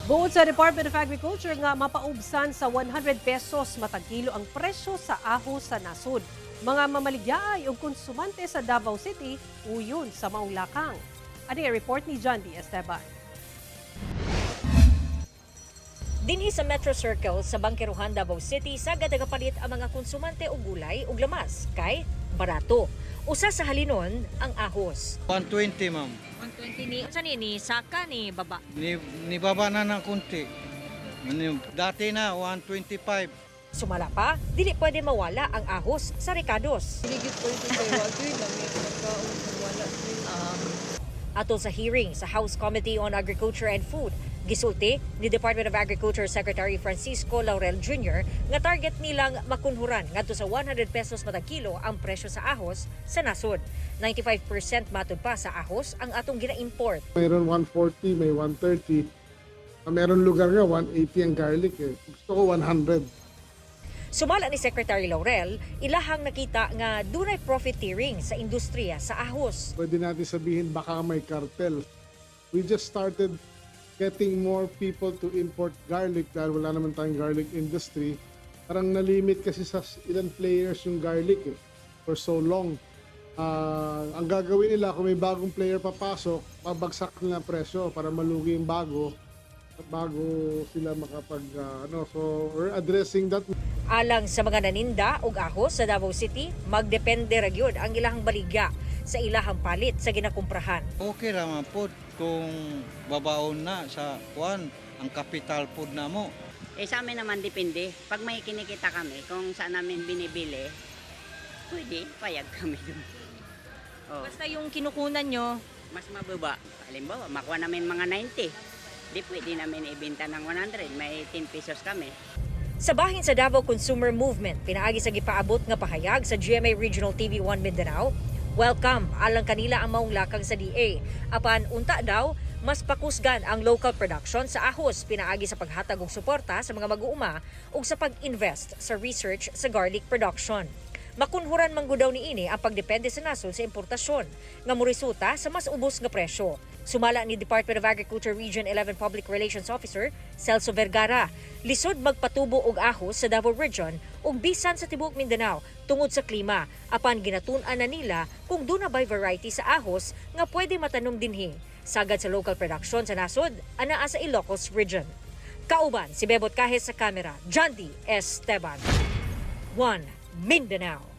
Buod sa Department of Agriculture nga mapaubsan sa 100 pesos matag kilo ang presyo sa ahos sa nasod. Mga mamaligya ug konsumante sa Davao City uyon sa maong lakang. Ani ang report ni John D. Esteban. Dinhi sa Metro Circle sa Bangkerohan, Davao City, sagad nagapalit ang mga konsumante og gulay ug lamas kay barato. Usa sa halinon ang ahos. 120, ma'am. 120 ni unsa ni saka ni baba? Ni baba na ng kunti. Dati na 125. Sumala pa, dili pwede mawala ang ahos sa rekados. Higit po ito kay Wagyu, lami pagkaon kung wala rin. Atol sa hearing sa House Committee on Agriculture and Food, gisulti ni Department of Agriculture Secretary Francisco Laurel Jr. nga target nilang makunhuran ngadto sa 100 pesos matag kilo ang presyo sa ahos sa nasod. 95% matud pa sa ahos ang atong gina-import. Mayroon 140, may 130. Meron lugar nga 180 ang garlic eh. Gusto ko 100. Sumala ni Secretary Laurel, ilahang nakita nga dunay profiteering sa industriya sa ahos. Pwede natin sabihin baka may cartel. We just started getting more people to import garlic dahil wala naman tayong garlic industry. Parang nalimit kasi sa ilan players yung garlic eh, for so long. Ang gagawin nila kung may bagong player papasok, pabagsak nila ang presyo para malugi yung bago at bago sila makapag ano, so we're addressing that. Alang sa mga naninda og ahos sa Davao City, magdepende ra gyud ang ilahang baligya sa ilahang palit sa ginakumprahan. Okay ra man pod kung babaon na sa kuan ang kapital pod na mo. Eh, sa amin naman depende. Pag may kinikita kami, kung saan namin binibili, pwede, payag kami dun. Oh, Basta yung kinukunan nyo, mas mababa. Halimbawa, makuha namin mga 90. Di pwede namin ibenta ng 100. May 10 pesos kami. Sa bahin sa Davao Consumer Movement, pinaagi sa gipaabot nga pahayag sa GMA Regional TV 1 Mindanao, welcome alang kanila ang maong lakang sa DA. Apan unta daw, mas pakusgan ang local production sa ahos pinaagi sa paghatag og suporta sa mga mag-uuma ug sa pag-invest sa research sa garlic production. Makunhuran man gud daw niini ang pagdepende sa nasod sa importasyon nga moresulta sa mas ubos nga presyo. Sumala ni Department of Agriculture Region 11 Public Relations Officer Celso Vergara, lisod magpatubo og ahos sa Davao Region ug bisan sa tibuok Mindanao tungod sa klima. Apan ginatun-an na nila kung duna bay variety sa ahos nga pwede matanom dinhi. Sagad sa local production sa nasod, anaa sa Ilocos Region. Kauban si Bebot Cajes sa kamera, John D. Esteban. 1 Mindanao.